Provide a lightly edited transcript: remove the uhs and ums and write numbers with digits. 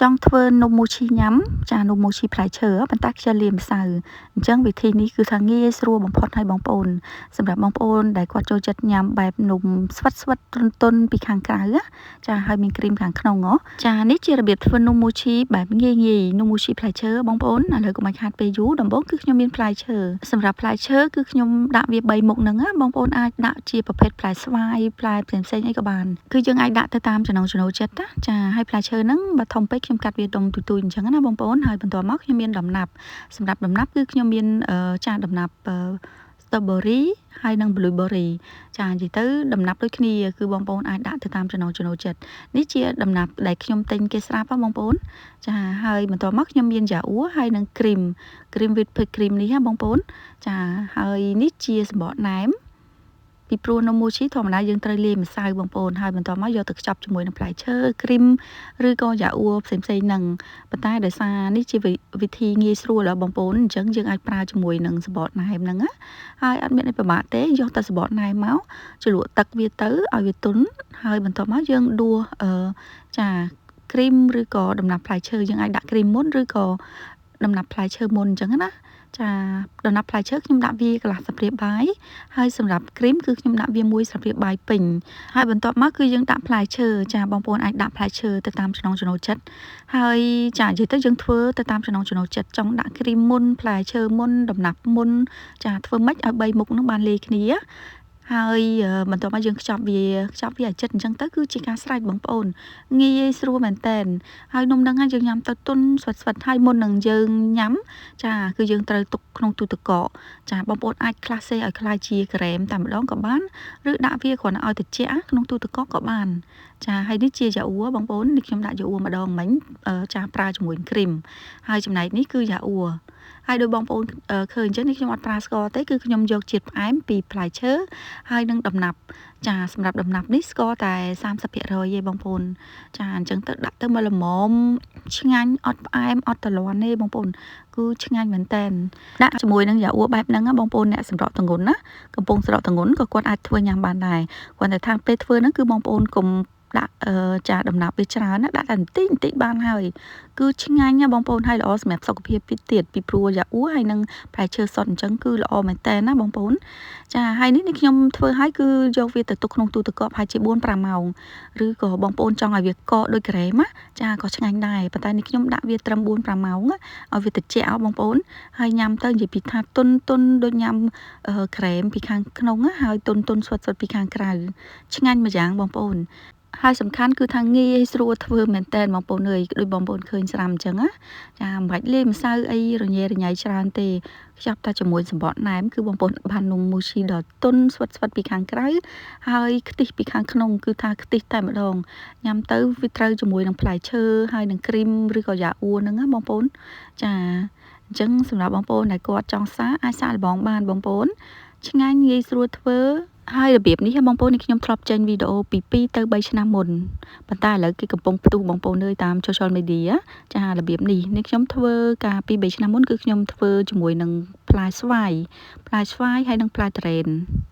ចង់ធ្វើនំមូឈីញ៉ាំចានំមូឈីផ្លែឈើប៉ុន្តែខ្ជិលលាយម្សៅអញ្ចឹងវិធីនេះគឺថាងាយស្រួលបំផុតឲ្យបងប្អូនសម្រាប់បងប្អូនដែលគាត់ចូលចិត្តញ៉ាំបែបនំស្វិតស្វិតទន់ទន់ពីខាងក្រៅចាហើយមានគ្រីមខាងក្នុងហ៎ចានេះជារបៀបធ្វើនំមូឈីបែបងាយងាយនំមូឈីផ្លែឈើបងប្អូនឥឡូវកុំឲ្យខាតពេលយូរដំបូងគឺខ្ញុំមានផ្លែឈើសម្រាប់ផ្លែឈើគឺខ្ញុំដាក់វា3មុខហ្នឹងណាបងប្អូនអាចដាក់ជាប្រភេទផ្លែស្វាយផ្លែផ្សេងផ្សេងអីក៏បានគឺយើងអាចដាក់ទៅតាមចំណង់ចំណូលចិត្តណាចាហើយផ្លែឈើហ្នឹងបើធំពេកខ្ញុំកាត់វាដុំទូចៗអញ្ចឹងណាបងប្អូនហើយបន្ទាប់មកខ្ញុំមានដំណាប់សម្រាប់ដំណាប់គឺខ្ញុំមានចាដំណាប់ strawberry ហើយនិង blueberry ចានិយាយទៅដំណាប់ដូចគ្នាគឺបងប្អូនអាចដាក់ទៅតាមចំណង់ចំណូលចិត្តនេះជាដំណាប់ដែលខ្ញុំទិញគេស្រាប់ហ៎បងប្អូនចាហើយបន្ទាប់មកខ្ញុំមានយ៉ាអ៊ូហើយនិង cream cream whipped cream នេះហ៎បងប្អូនចាហើយនេះជាសម្បកណែមពីព្រោះនំមូឈីធម្មតាយើងត្រូវលាយម្សៅបងប្អូនហើយបន្ទាប់មកយកទៅខ្ចប់ជាមួយនឹងផ្លែឈើគ្រីមឬក៏យ៉ាអ៊ូផ្សេងផ្សេងហ្នឹងប៉ុន្តែដោយសារនេះជាវិធីងាយស្រួលដល់បងប្អូនអញ្ចឹងយើងអាចប្រើជាមួយនឹងសម្បកណែមហ្នឹងណាហើយអត់មានអីពិបាកទេយកតែសម្បកណែមមកជ្រលក់ទឹកវាទៅឲ្យវាទន់ហើយបន្ទាប់មកយើងដួសអឺចាគ្រីមឬក៏ដំណាប់ផ្លែឈើយើងអាចដាក់គ្រីមមុនឬក៏ដំណាប់ផ្លែឈើមុនអញ្ចឹងណាចាដំណាប់ផ្លែឈើខ្ញុំដាក់វាកន្លះស្លាបព្រាបាយហើយសម្រាប់គ្រីមគឺខ្ញុំដាក់វាមួយស្លាបព្រាបាយពេញហើយបន្ទាប់មកគឺយើងដាក់ផ្លែឈើចាបងប្អូនអាចដាក់ផ្លែឈើទៅតាមចំណង់ចំណូលចិត្តហើយចានិយាយទៅយើងធ្វើទៅតាមចំណង់ចំណូលចិត្តចង់ដាក់គ្រីមមុនផ្លែឈើមុនដំណាប់មុនចាធ្វើម៉េចឲ្យ3មុខនឹងបានលាយគ្នាហើយបន្ទាប់មកយើងខ្ចប់វាខ្ចប់វាឲ្យចិត្តអញ្ចឹងទៅគឺជាការស្រេចបងប្អូនងាយស្រួលមែនតែនហើយនំនឹងយើងញ៉ាំទៅទន់ស្វិតស្វិតហើយមុននឹងយើងញ៉ាំចាគឺយើងត្រូវទុកក្នុងទូទឹកកកចាបងប្អូនអាចក្លាសេឲ្យក្លាយជាក្រែមតែម្ដងក៏បានឬដាក់វាគ្រាន់តែឲ្យត្រជាក់ក្នុងទូទឹកកកក៏បានចាហើយនេះជាយ៉ាអ៊ូបងប្អូននេះខ្ញុំដាក់យ៉ាអ៊ូម្ដងមិញចាប្រើជាមួយគ្រីមហើយចំណែកនេះគឺយ៉ាអ៊ូហើយដោយបងប្អូនឃើញអញ្ចឹងនេះខ្ញុំអត់ប្រើស្ករទេគឺខ្ញុំយកជាតិផ្អែមពីផ្លែឈើហើយនឹងដំណាប់ចាសម្រាប់ដំណាប់នេះស្ករតែ30%ទេបងប្អូនចាអញ្ចឹងទៅដាក់ទៅមកល្មមឆ្ងាញ់អត់ផ្អែមអត់តលាន់ទេបងប្អូនគឺឆ្ងាញ់មែនតែនដាក់ជាមួយនឹងយ៉ាអ៊ូបែបហ្នឹងបងប្អូនអ្នកសម្រក់ទងន់ណាកំពុងស្រកទងន់ក៏គាត់អាចធ្វើញ៉ាំបានដែរគាត់តែថាពេលធ្វើហ្នឹងគឺបងប្អូនកុំដាក់ចាដំណាប់វាច្រើនណាដាក់តែបន្តិចបន្តិចបានហើយគឺឆ្ងាញ់ណាបងប្អូនហើយល្អសម្រាប់សុខភាពពីទៀតពីព្រោះយ៉ាអ៊ូហើយនឹងផ្លែឈើសុទ្ធអញ្ចឹងគឺល្អមែនតើណាបងប្អូនចាហើយនេះខ្ញុំធ្វើហើយគឺយកវាទៅទុកក្នុងទូទឹកកកប្រហែលជា4 5ម៉ោងឬក៏បងប្អូនចង់ឲ្យវាកកដូចក្រែមណាចាក៏ឆ្ងាញ់ដែរប៉ុន្តែនេះខ្ញុំដាក់វាត្រឹម4 5ម៉ោងឲ្យវាត្រជាក់បងប្អូនហើយញ៉ាំទៅនិយាយពីថាទន់ទន់ដូចញ៉ាំក្រែមពីខាងក្នុងហើយទន់ទន់ស្វិតស្វិតពីខាងក្រៅឆ្ងាញ់មួយយ៉ាងបងប្អូនហើយសំខាន់គឺថាងាយស្រួលធ្វើមែនតើបងប្អូនអើយដូចបងប្អូនឃើញស្រាំអញ្ចឹងណាចាមិនបាច់លាយម្សៅអីរញ៉េរញ៉ៃច្រើនទេខ្ចប់តែជាមួយសម្បកណែមគឺបងប្អូនបាននំមូឈីដ៏ទន់ស្វិតស្វិតពីខាងក្រៅហើយខ្ទិះពីខាងក្នុងគឺថាខ្ទិះតែម្ដងញ៉ាំទៅវាត្រូវជាមួយនឹងផ្លែឈើហើយនឹងគ្រីមឬក៏យ៉ាអ៊ូហ្នឹងណាបងប្អូនចាអញ្ចឹងសម្រាប់បងប្អូនដែលគាត់ចង់សាកអាចសាកល្បងបានបងប្អូនឆ្ងាញ់ងាយស្រួលធ្វើហើយរបៀបនេះបងប្អូននេះខ្ញុំធ្លាប់ចេញវីដេអូពី2ទៅ3ឆ្នាំមុនប៉ុន្តែឥឡូវគេកំពុងផ្ទុះបងប្អូនអើយតាម social media ចារបៀបនេះនេះខ្ញុំធ្វើកាលពី3ឆ្នាំមុនគឺខ្ញុំធ្វើជាមួយនឹងផ្លែស្វាយផ្លែស្វាយហើយនិងផ្លែតារ៉េន។